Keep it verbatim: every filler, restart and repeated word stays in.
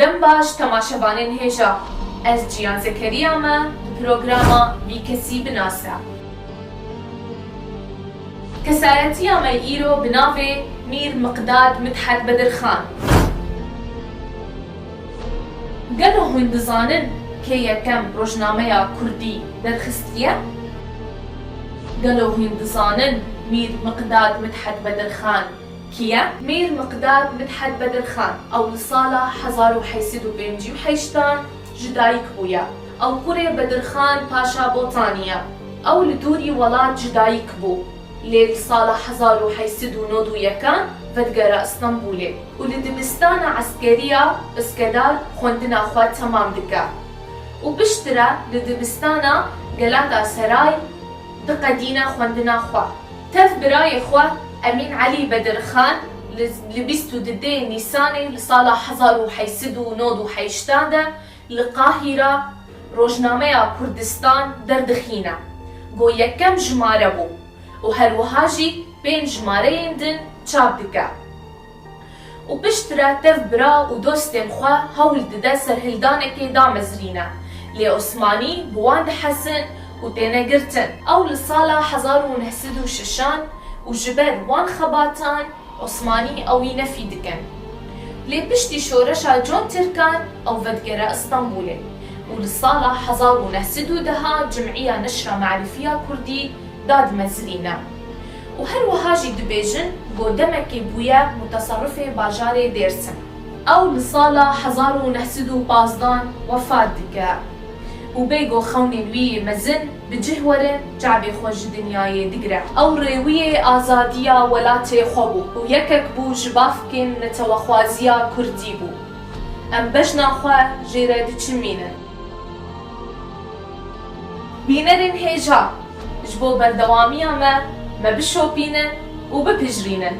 Dem baş temaşevanên hêja. Ez Cihan Zekeriya me, di programa Vî Kesî Binase. Kesayetiya me îro bi navê Mîr Miqdad Midhet Bedirxan. Gelo hûn dizanin kê yekem rojnameya kurdî derxistiye? Gelo hûn dizanin Mîr Miqdad Midhet Bedirxan kî ye? Mîr Miqdad Midhet Bedirxan, ew li sala hezar û heyt sed û pêncî û heştan ji dayik bûye. Ew kurê Bedirxan Paşa Botanî ye. Ew li dûrî welat ji dayik bû. Lê li sala hezar û heyt sed û nod û yekan vedigere Stenbolê û li dibistana eskerî ya Uskudar xwendina xwe temam dike û piştre li dibistana Galatasaray diqedîne xwendina xwe. Tev birayê xwe Emîn Elî Bedirxan li, li bîst û didê Nîsanê li sala hezar û heyt sed û nod û heştan de li Qahîra rojnameya Kurdistan derdixîne. Go yekem jimare bû û her wiha jî pênc jimareyên din çap dike. Û piştre tev bira û dostên xwe hewl dide serhildanekê damezrîne. Lê Osmanî bi wan dihesin û têne girtin. Ew li sala hezar û neh sed û şeşan û ji ber wan xebatan Osmanî ewî nefî dikin. Lê piştî şoreşa Con Tirkan ew vedigere Stenbolê û li sala hezar û neh sed û deha Cim'iya Neşra Me'rifiya Kurdî dadimezirîne û her wiha jî dibêjin ku demekê bûye mutesarrifê bajarê Dêrsim. Ew li sala hezar û neh sed û pazdan wefat dike û bêgo xewnên wî yê mezin bi cih werin çavê xwe ji dinyayê digire. Ew rêwiyê azadiya welatê xwe bû û yekek bû ji bavkên netewexwaziya kurdî bû. Em bejna xwe jê re diçimînin. Bînerên hêja, ji bo berdewamiya me, me bişopînin û bipijrînin.